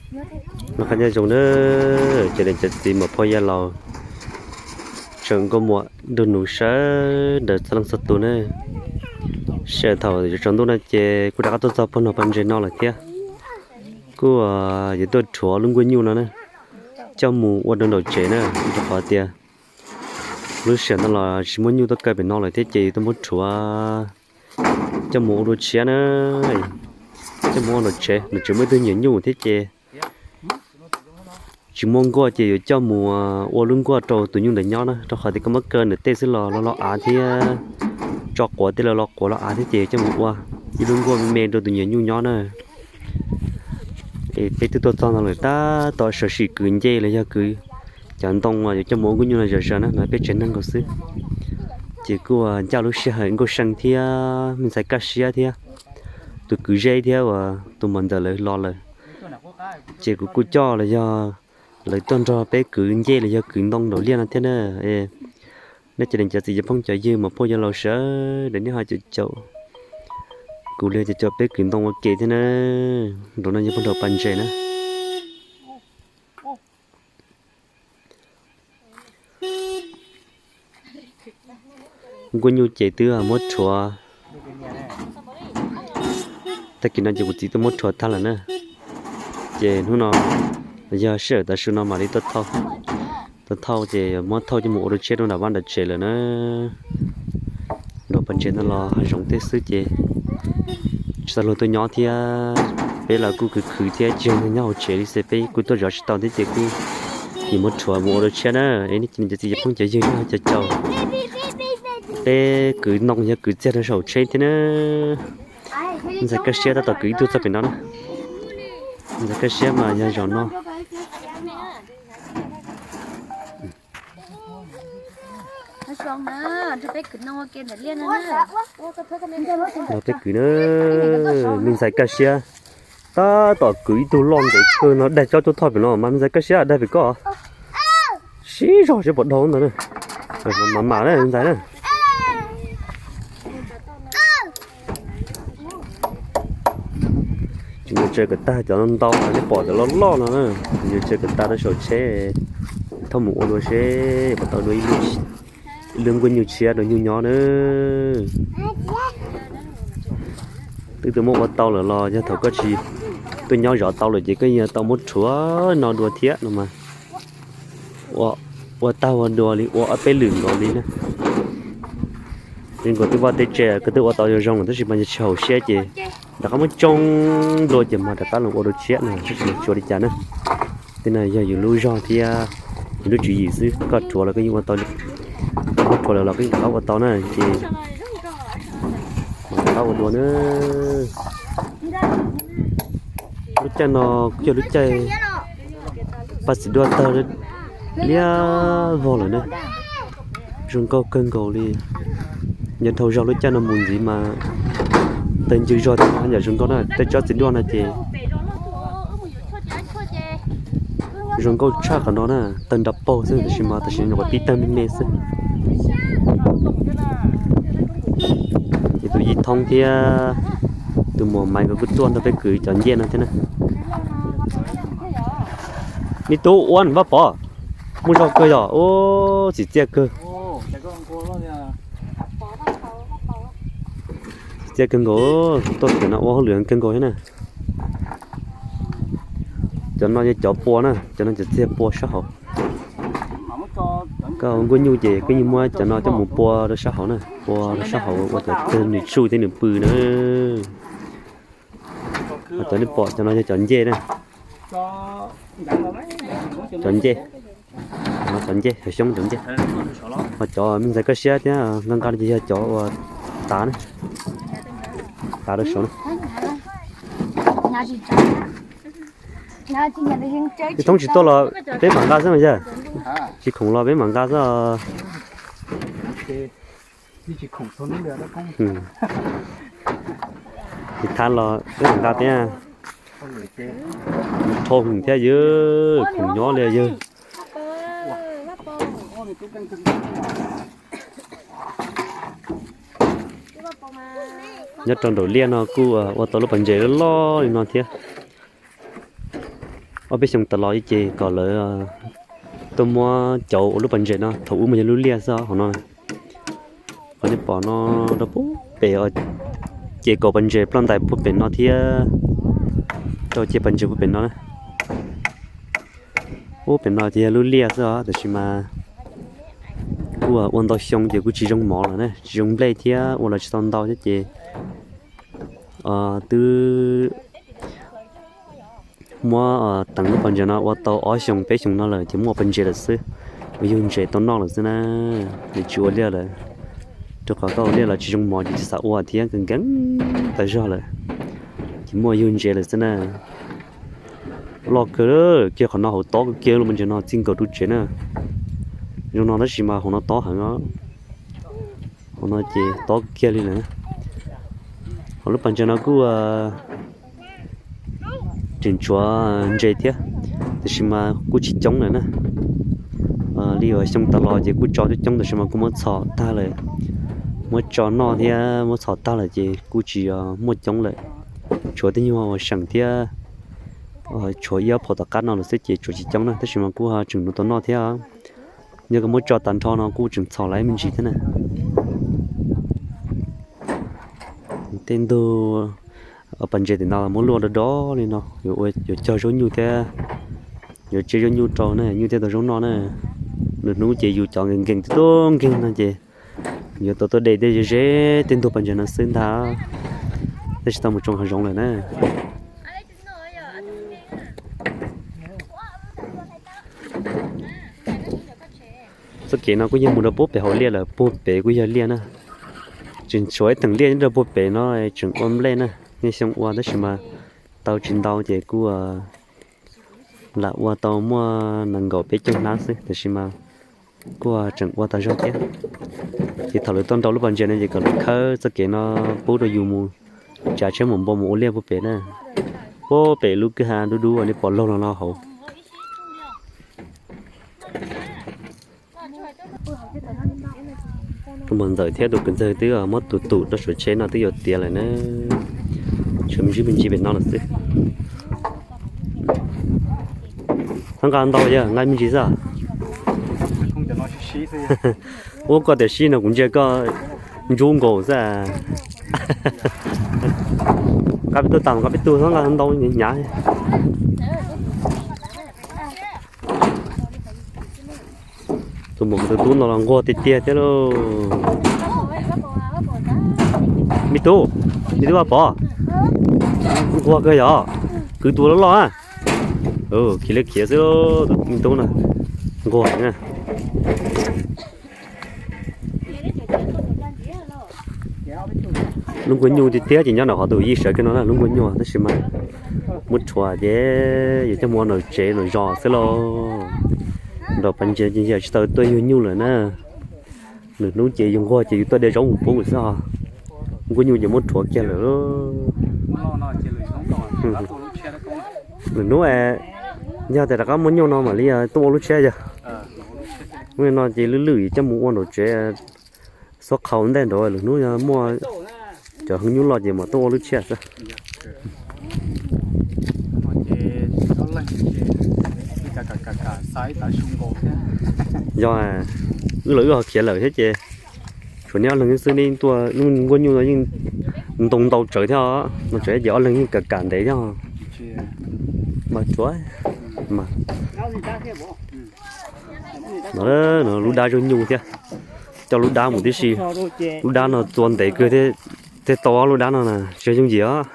Noj qab nyob zoo na, cov niam cov txiv muam phauj yawg laus, tsoom nkauj muam nraug nus sawv daws txhua leej txhua tus na. Sij hawm thaum yuav tsaus ntuj no ces kuj rov qab tuaj txog pog nrog pog ntses no lawm thiab. Kuj yuav tuaj rhuav lub nkuaj nyuj no na, coj mus ua rau nraum tsev na, rau qhov tias lub sij hawm no los tsis muaj nyuj tuaj kaw pem no lawm thiab ces yuav tuaj muab rhuav coj mus ua dua tshiab na, coj mus ua nraum tsev, nraum tsev muaj ib tug nyiam nyuj thiab ces tsis muaj nkuaj ces yuav coj mus ua lub nkuaj rau tus nyuj ntawd nyob na, rau qhov tias koj muab kaw nram tej xwb los los los av thiab, tso quav tej los los quav los av thiab ces yuav coj mus ua ib lub nkuaj me me rau tus nyiam nyuj nyob na. Es peb twb tuaj txog no lawm, tab tom sawv sim kwv ncej los yog kwv cov ntoo uas yuav coj mus ua nkuaj nyuj no zom zaws na, no peb tsev neeg nkaus xwb. Ces kuj ncaj lub sij hawm Nkauj See thiab me ntxhais Kaj Siab thiab tus kwv Zeb thiab uas tus muam ntxawm lawv los lawm. Ces kuv kuj coj los yog lawv tuaj nrog peb kwv ncej los yog kwv ntoo nraum liaj no thiab na. Nej cov niam cov txiv cov phooj cov ywg muam phauj yawg laus sawv daws nej ho caum caum kuv los caum caum peb kwv ntoo ua ke thiab na. Nraum no yog pog nrog pog ntses na. Nkuaj nyuj ces twb muab rhuav, tag kis no ces kuv txiv twb muab rhuav tag lawm na. Ces hnub no yog sij hawm tav su no mam li tuaj thauj, tuaj thauj ces muab thauj coj mus ua dua tshiab rau nram vaj nram tsev lawm na. Nraum pas ntses no los hav zoov teb xwb ces tsis tau luag tuaj nyob thiab, peb los kuj khwv khwv thiab tsis zoo nyob hauv tsev li xwb, peb kuj tuaj zov tsis tau thiab ces kuj yuav muab rhuav mus ua dua tshiab na. Es nej cov txiv cov phooj cov ywg nej ho caum caum peb kwv ntoo yog kwv txiag rau saum tsheb thiab na. Ntxhais Kaj Siab tab tom kwv ib tug txog pem no na. Ntxhais Kaj Siab mas yog zaum no los peb kwv na. Me ntxhais Kaj Siab tab tom kwv ib tug loj ntev kawg no, daig cob cuab thoj pem no mas me ntxhais Kaj Siab daig pem koj. Sib zog seb puas dhau ntawd na. Mas mam na ntxhais na. Tsis mus tsaws kom tag cov ntau, nej pom cov loj loj no na, yuav tsaws kom tag rau saum tsheb, thauj mus ua dua seb puas tau dua ib lub nkuaj nyuj tshiab rau nyuj nyob na. Twb twb muab ua tau lawm los yog thaum koj tsis tuaj nyob zov tau lawm ces koj yeej tau muab rhuav no dua thiab no mas. Ua tag ua dua li, ua ob peb lwm nkaus li na. Zoo nkaus twb vaj tej tse koj twb ua tau zoo zoo lawm tab sis mas yog tsis haum siab ces rov qab muab tsoo dua ces mas rov qab los ua dua tshiab no, tab sis tsuas li cas na. Tej no yog yus lub zog thiab yus lub tswv yim xwb, koj rhuav los koj yeej ua tau, koj muab rhuav lawm los koj yeej rov qab ua tau na ces mas rov qab ua dua na. Lub caij no kuj yog lub caij paj txiv duaj tawg liab vog lawm na. Zoo nkauj kawg nkaus li. Nyob dhau zog lub caij no mus ntxiv mas tawg ncw zog thiab mas nyam zoo nkauj na, tej tsob txiv duaj no ces zoo nkauj tshaj qhov no na, tawg nrov paug xwb tab sis mas tam sim no nyuam qhuav pib tawg me me xwb. Ces tus Yim Thoob thiab tus muam Maiv nkawd kuj tuaj nrog peb kwv cov ncej no thiab na. Me tub Uab Vaj Pov, muaj zog kawg yom, ub, txim txiaj kawg. Txim txiaj kawg nkaus, tuaj tim no ua hauj lwm kawg nkaus thiab na. Cov no yog cov pua na, cov no cov txiag pua sab hauv. Koj ua nkuaj nyuj ces koj yeej muab cov no coj mus pua rau sab hauv na, pua rau sab hauv ua cov txiag nws tsuj thiab nws pw na. Cov nej pom cov no yog cov ncej na. Cov ncej, cov ncej, cov xyoob cov ncej. Ho cov me ntxhais Kaj Siab thiab nqa nqa no ces yog cov uas tav na, tav rau saud na. Yim Thoob tsis tuaj los peb mam nqa xwb mas yog, tsis khoom los peb mam nqa xwb. Tsis thab los peb mam nqa thiab. Dhau hwm thiab yog khoom nyob li yog. Nyob rau nraum liaj no kuj ua tau lub pas ntses loj loj li no thiab. ob peb xyoo tas los ces kom lawv tuaj muab cauv ua lub pas ntses no, thaum ub mas yog lub liaj xwb hauv no. Qhov nej pom no rau puag pem, ces kaum pas ntses ploj ntais puag pem no thiab, rau ces pas ntses puag pem no na. Puag pem no ces yog lub liaj xwb os, tab sis mas kuj ua ntau xyoo ces kuj tsis zoo mov lawm na, tsis zoo nplej thiab ua los tsis tau ntau thiab ces twb muab teev lub pas ntses no ua tau ob xyoo peb xyoo no lawm ces muaj pas ntses lawm xwb, ua yug ntses tau noj lawm xwb na, nws tsis ua liaj lawm. Rau qhov koj ua liaj los tsis zoo mov ces tsis xav ua thiab, nkees nkees tas zog lawm, ces muaj yug ntses lawm xwb na. Loj kawg, kiag qhov no hauv tob kiag lub pas ntses no txij nkaus rau tsev na. Zoo no tab sis mas hauv no tob heev os. Hauv no ces tob kiag li lawm. Hauv lub pas ntses no kuj tseem tshuav ntses thiab, tab sis mas kuj tsis coob lawm na. Li uas xyoo tas los ces kuj tso coob coob tab sis mas kuj muab txhos tag lawm, muab tso noj thiab muab txhos tag lawm ces kuj tsis muaj coob lawm. Tshuav tej nyuag uas seem thiab, tshuav ib ob phaum tom qab no lawm xwb ces tshuav tsis coob na, tab sis mas kuj tseem nuv tau noj thiab. Yog koj muab tso tag nrho no kuj tseem txhos lawm me ntsis thiab na. Tej ntug pas ntses tim no muab luaj do do li no, yuav cog zaub nyuj thiab, yuav tseb zaub nyuj rau na, nyuj thiaj tau zaub noj na. Lwm hnub ces yus cov nkees nkees tuaj nkeeg no ces yuav tau tuaj de tej ze ze tej ntug pas ntses no xwb ntag, tab sis tau mus tsoo hav zoov lawm na. Txoj kev no kuj yog mus rau puag pem hauv liaj lawm, puag pem kuj yog liaj na. Tseem tshuav ib theem liaj nyob rau puag pem no tseem ua nplej na, niaj xyoo ua tab sis mas tau tsis ntau ces kuj lam ua tau muaj nees nkaum peb caug hnab xwb tab sis mas kuj tseem ua tau zog thiab. Ces thaum lawv tuaj nrau lub pas ntses no ces kom lawv khawb txoj kev no pub rau yus mus tsav tsheb mus npau mus ua liaj puag pem na. Puag pem lub kwj ha dub dub uas nej pom laug los no hauv. Tus muam ntxawm thiab tus kwv ntxawg twb muab tus tum rau suav tsheb no twb yuav tiav lawm na. Tshuav me ntsis me ntsis pem no lawm xwb. Txhob nqa ntau yog nqa me ntsis xwb. Ua koj tiam sis no kuv ntsia koj ntsub nkaus xwb. Nqa peb tug tas, nqa peb tug, txhob nqa ntau hnyav. Tus muam tus tub no los nquag tiag tiag thiab lauj. Me tub, me tub Vaj Pov, nquag kawg yog, kwv tus loj loj a. Khiav li khiav xwb, me tub no nquag na. Lub nkuaj nyuj tiag tiag ces nyob nram qhov tus yij sawv kiag no na, lub nkuaj nyuj tab sis mas muab rhuav ces yuav coj mus ua nram tsev nram zos xwb lauj. Nram pas ntses ces yawm tsis tau tuaj yug nyuj lawm na. Lwm hnub ces yus nquag ces yus tuaj de zaub mus pub xwb os. Nkuaj nyuj ces muab rhuav kiag lawm. Lwm hnub yog tias rov qab muaj nyuj no mam li tuaj ua lub tshiab yog. Lub no ces lwj lwj coj mus ua nram tsev, xob qhau ntej nraud, lwm hnub yog muaj cov heev nyuj loj ces mam tuaj ua lub tshiab xwb. Yog, wb los wb ho khiav lawm thiab ces tshuav neb ob leeg xwb, neb tuaj, nkuaj nyuj no yeej ntoo ntau tsawv thiab os, no tsawv ces ob leeg yeej kam kam ntev thiab. Mas tshuav, mas no, no lub dab zaub nyuj thiab, coj lub dab mus tib si. Lub dab no txua ntev kawg thiaj tau ob lub dab no na, tsis yooj yim os.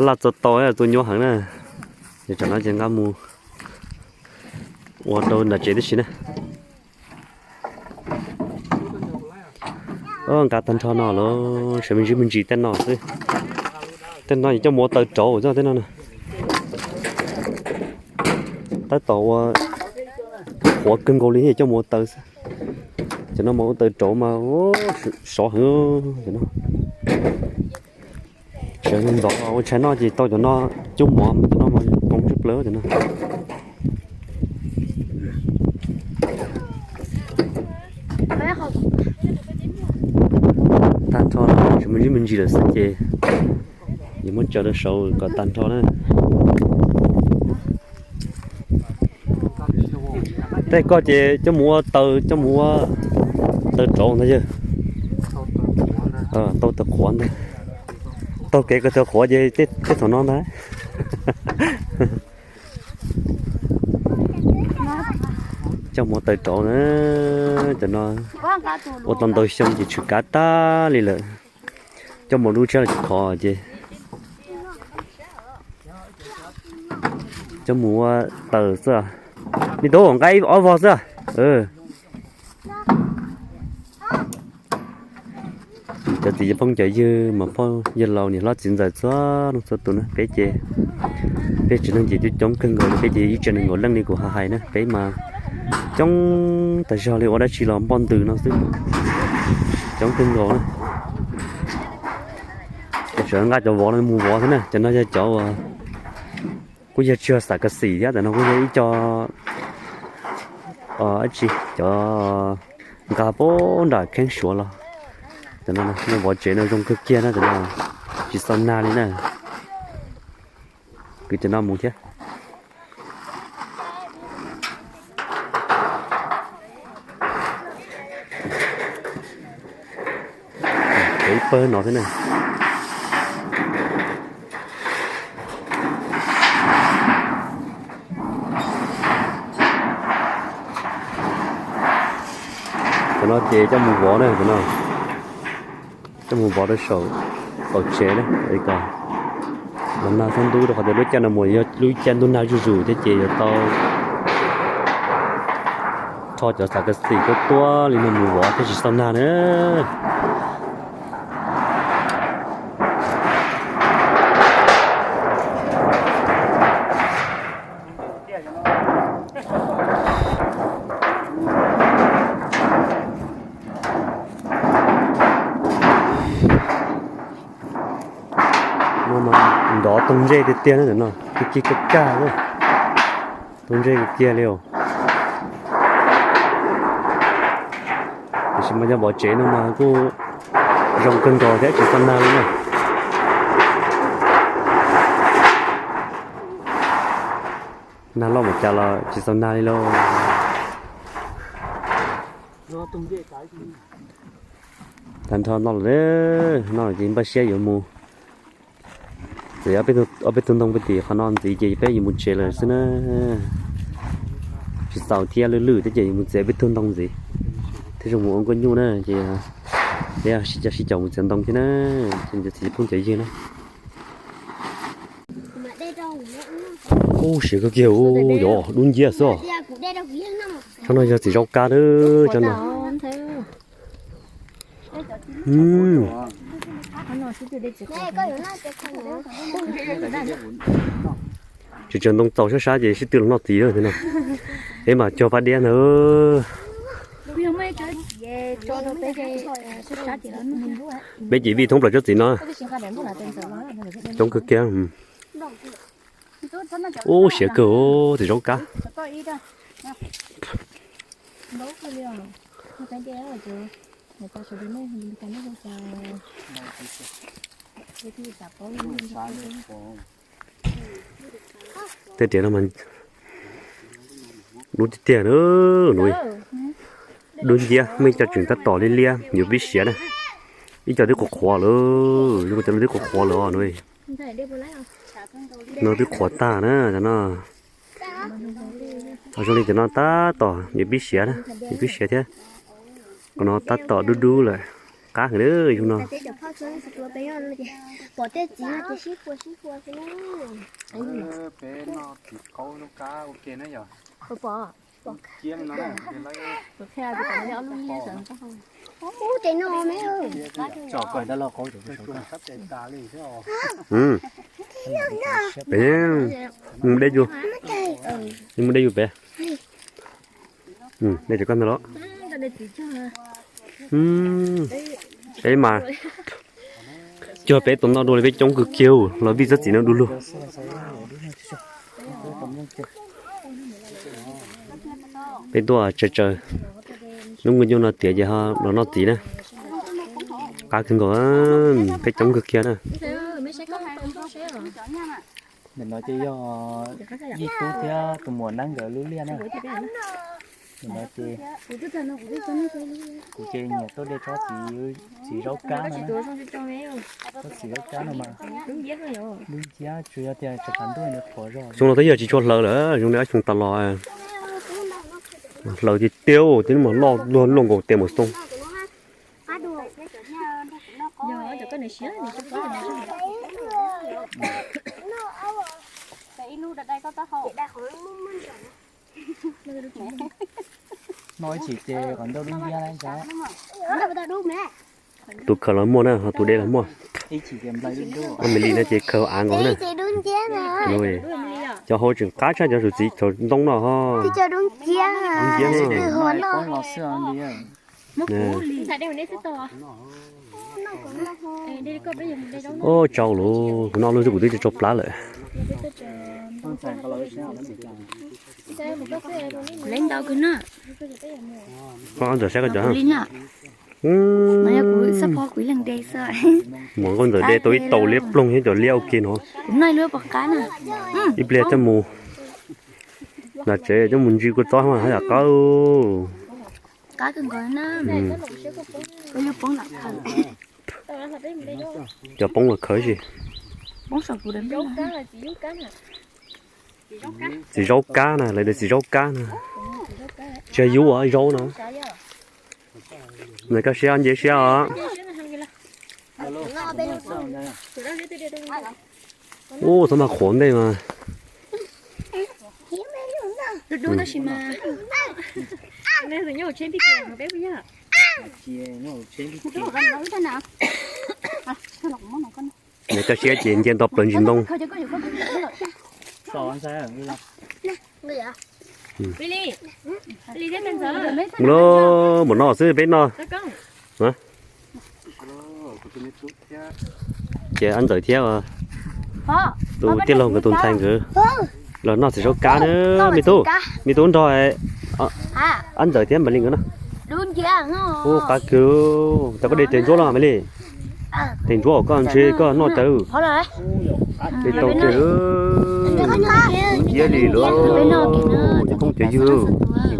Laj txua tau, txua nyuaj heev na. Ces tsam no ces nqa mus ua rau nram tsev tib si na. Nqa tag nrho no los sawv me ntsis me ntsis tej no xwb. Tej no ces coj mus ua taw rauv xwb tej no na. Tab tom ua qhuav kawg nkaus li coj mus ua taw xwb. Cov no mas ua taw rauv mas sov heev cov no. Sawv ntxov ua tshais noj ces tau cov no cub mov, cov no mas poob tshaj plaws cov no. Tag nrho sawv me ntsis me ntsis lawm xwb ces Ces muab tsaws rau saud kom tag nrho na. Tej koj ces coj mus ua taws, coj mus ua taws rauv ntag yawg. Tau taws qhuav ntag. Taug kev koj taws qhuav ces tej thaum no ntag. Coj mus ua taws rauv na, cov no ua tau ntau xyoo ces tshwm kav tag li lawm. Coj mus dub tshab los tsis khov ces coj mus ua taws xwb. Me tub nqa ib ob vog xwb. Cov txiv cov phooj cov ywg mas phauj yawg laus niam hlob txiv ntxawm txhua leej txhua tus na, peb ces peb tsev neeg ces coob coob kawg nkaus li, peb ces ib tsev neeg nkaum leej li kuv hais na, peb mas coob tas zog li, ua dab tsi los npoj ntws no xwb, coob kawg nkaus na. Ces tseem nqa cov vov no mus vov thiab na, cov no yog cov uas kuj yog tsis yog xam kas xim thiab, ntawm no kuj yog ib co dab tsi, cov nqa puag nram kheeb suav los. Cov no, vov tsev no zoo kawg kiag na, cov no tsis xaus nag li na. Kwv cov no mus thiab. Ib pawg no thiab na. Cov no ces coj mus vov na, cov no coj mus vov rau saum qaum tsev na, kom los nag txhob ntub, rau qhov tias lub caij no mus yog lub caij ntuj nag zuj zus thiab ces yuav tau rho cov xam kas xim tuab tuab li no mus vov thiaj tsis xaus nag na. Nrov toog ntsej tiag tiag na, no kig kig kaj kaj, toog ntsej kiag li os. Tiam sis mas yog vov tsev no mas kuj zoo kawg nkaus thiab tsis xaus nag li na. Nag loj npaum cas los tsis xaus nag li lauj. Tag nrho no lawm, no ces npaj siab yuav mus txiav ob peb tug ntoo pem tim qhov no ntxiv ces peb yuav mus tsev lawm xwb na. Tsis xaus thiab, lwj lwj thiab ces yuav mus txiav ob peb tug ntoo ntxiv thiaj zoo mus ua nkuaj nyuj na. Ces peb sib cav sib caum mus txiav ntoo thiab na, ces cov txiv phooj cov ywg na. Ub, siav kawg kiag, ub, yov dub nciab xwb. Tsob no yog txiv zaub kab, tsob no. Tseem tsaws ntoo txaus sab sab ces sib tw los noj txiv thiab no. Peb mas cuag pab diab ntag. Peb ces vij thoob plaws tsob txiv no. Coob kawg kiag. Ub, siav kawg, txiv zaub kab. Tej tiam no mas dub tiag tiag na. Dub nciab, muaj ib co tseem tab tom liab liab yuav pib siav na. Ib co twb qhuav qhuav lawm, zoo li twb qhuav qhuav lawm os. No twb qhuav tag na, cov no. Zoo li cov no tab tom yuav pib siav na, yuav pib siav thiab. Qhov no tab tom dub dub lawm, qab heev li yug no. Peb mus de yus, mus de yus peb. De cov koj ntag los. Peb mas cuag peb tus no dua li, peb coob kawg kiag los vij tsob txiv no du lug. Peb tuaj tsaws tsaws lub nkuaj nyuj no tiav ces ho los noj txiv na. Qab kawg nkaus, peb coob kawg kiag na. Ntawm no ces yog Yij Tub thiab tus muam Neeb nkawd lub liaj na. Ntawm no ces kuv ces nyiam tuaj de tsob txiv, txiv zaub kab no na. Tsob txiv zaub kab no mas lub nciab tsuas yog tias tseem qhuav ntuj nws qhuav zog. Xyoo no twb yog tsis tshua hlaws lawm, xyoo no ob xyoo tas los hlaws tiag tiag, twb mas loj luaj nkaus tes mus xoo. Noj ib chim ces kom ntau dub nciab lawm. Tus khaws los muaj na, ho tus de los muaj. Ib chim ces nplai dub dub. Ua me li no ces khaws av nkaus na. Cov hauv tseem qab tshaj cov txuv txiv thaum ntoo no ho. Dub nciab no. Ua tsau lawm, kuv noj lub xwb kuv twb tso tsau plab lawm. Koj ntxawm saib koj cov. Muam nkauj ntxawm de tau ib tau liab ploog thiab cov liab ua ke no. Ib pliag coj mus, nram tsev coj mus ntsis kua txob hab yam qab. Cov poob los khaws tsis. Txiv zaub kab na, lawv tias txiv zaub kab na. Tsis yog yub, zaub no. Nws koj siab nce siab os. Ub, txhob mas qhuav ntej mas. Nws koj siab ces nce nto plaws ntsis ntoo. Mus lauj, mus noj xwb peb noj. Ces Ab Ntxawm thiab tus tij laug nkawd tus ntxhais nkawd los noj txiv zaub kab na. Me tub, me tub nrog Ab Ntxawm thiab Maiv Lis nkawd noj. Ub, qab kawg. Cov koj de tes ntsuab los Maiv Lis? Tes ntsuab koj ntshe koj noj tawv. De tau kiag. Nciab li lawm. Cov phooj cov ywg,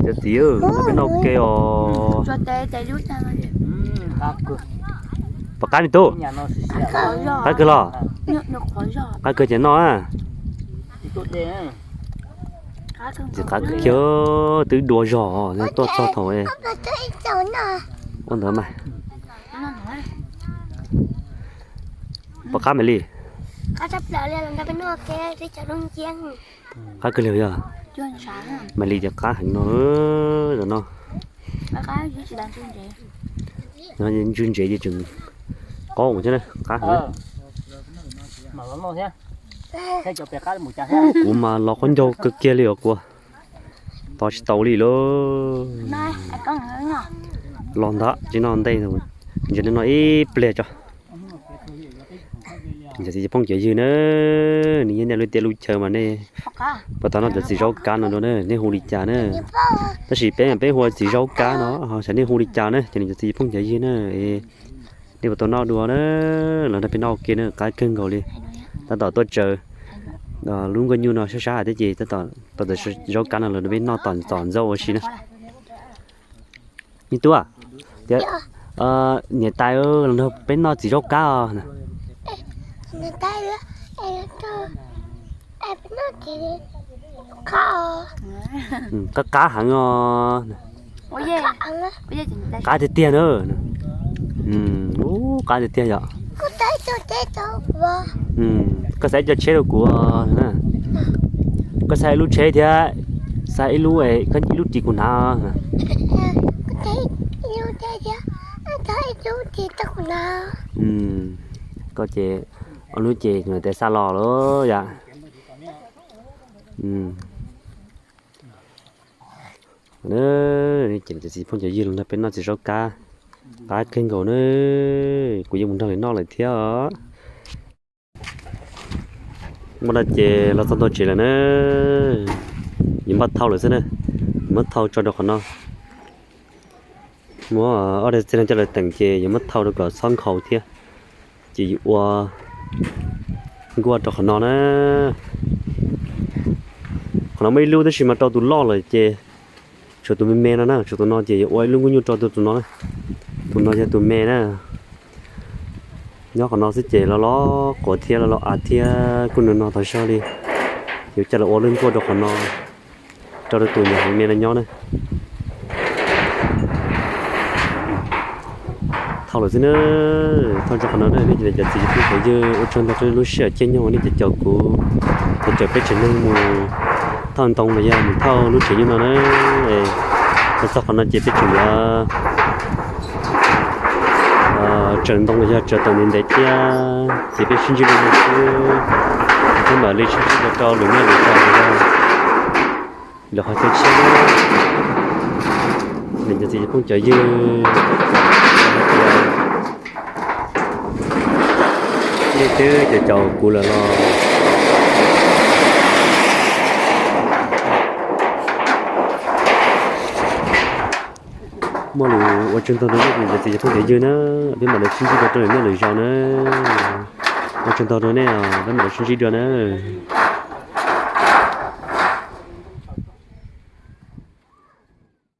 cov txiv, peb noj ke os. Pom qab me tub? Qab kawg los? Qab kawg ces noj. Txiv qab kawg kiag, twb dua zog tuaj txog thaum ua ntawd mas. Pom qab Maiv Lis? Qab kawg li yog. Maiv Lis ces qab heev no, no. Ntswg ntsev ces tseem qaub thiab na, qab heev. Kuv mas los qaub ncaug kawg kiag li os kuv. Tos tsis tau li lauj. Los ntag, tsis noj ntej, ntsia nej noj ib pliag tso. Cov txiv phooj cov ywg na, nws nyob nej lub teb lub chaw mas nej puas tau noj cov txiv zaub kab no dua na, nej hu li cas na? Tab sis peb peb hu ua txiv zaub kab no, xyov nej hu li cas na, cov niam cov txiv phooj cov ywg na. Nej puas tau noj dua na? Los nrog peb noj ua ke na, qab kawg nkaus li. Tab tom tuaj tsaws lub nkuaj nyuj no sab sab thiab ces tab tom tau cov zaub kab no los nrog peb noj tom ntxov ntxauj ua si na. Me tub, tias niam tais los nrog peb noj txiv zaub kab os. Qab qab heev os. Qab tiag tiag na. Ub, qab tiag tiag yom. Koj xa ib co tsheb rau kuv. Koj xa ib lub tsheb thiab, xa ib lub, ib lub ris kuv hnav. Koj ces ob lub ces tes xa los lawm yom. Ces cov txiv phooj cov ywg los nrog peb noj txiv zaub kab, qab kawg nkaus na. Kuv yeej mus nrog lawv noj lawm thiab os. Muaj no ces los txog ntawm tsev lawm na. Yuav npaj thauj lawm xwb na. Yuav muab thau tso rau qhov no. Muab ob daim txiag no coj lawv teem ces yuav muab thau rau kom txhob nkhaus thiab. Ces yuav ua Nkuaj rau qhov no na. Qhov no muaj ib lub tab sis mas rau tus loj lawm ces tshuav tus me me no na, tshuav tus no ces yuav ua ib lub nkuaj nyuj rau tus no na. Tus no yog tus me na. Nyob qhov no xwb ces los los quav thiab los los av thiab kuj nws no tag zog li. Ces yuav coj los ua lub nkuaj rau qhov no, rau rau tus nyuam heev me no nyob na. Thauj lawm xwb na, thauj rau qhov no na, nej cov txiv cov phooj cov ywg, ua tsaug ntau rau lub sij hawm caij nyoog uas nej cov caum kuv, cov caum peb tsev neeg mus thauj ntoo los yog mus thauj lub tsev nyuj no na. Txog qhov no ces peb tseem yuav tsaws ntoo los yog tsaws tawm ntev ntev thiab ces peb sib ntsib dua no xwb. Peb mam li sib ntsib dua rau lwm niaj lwm zaus, lwm qhov chaw tshiab. Cov txiv cov phooj cov ywg, nej twb caum caum kuv lawm los muaj lus ua tsaug ntau rau nej cov txiv cov phooj cov ywg na. Peb mam li sib ntsib dua rau lwm niaj lwm zaus na. Ua tsaug ntau rau nej, peb mam li sib ntsib dua na.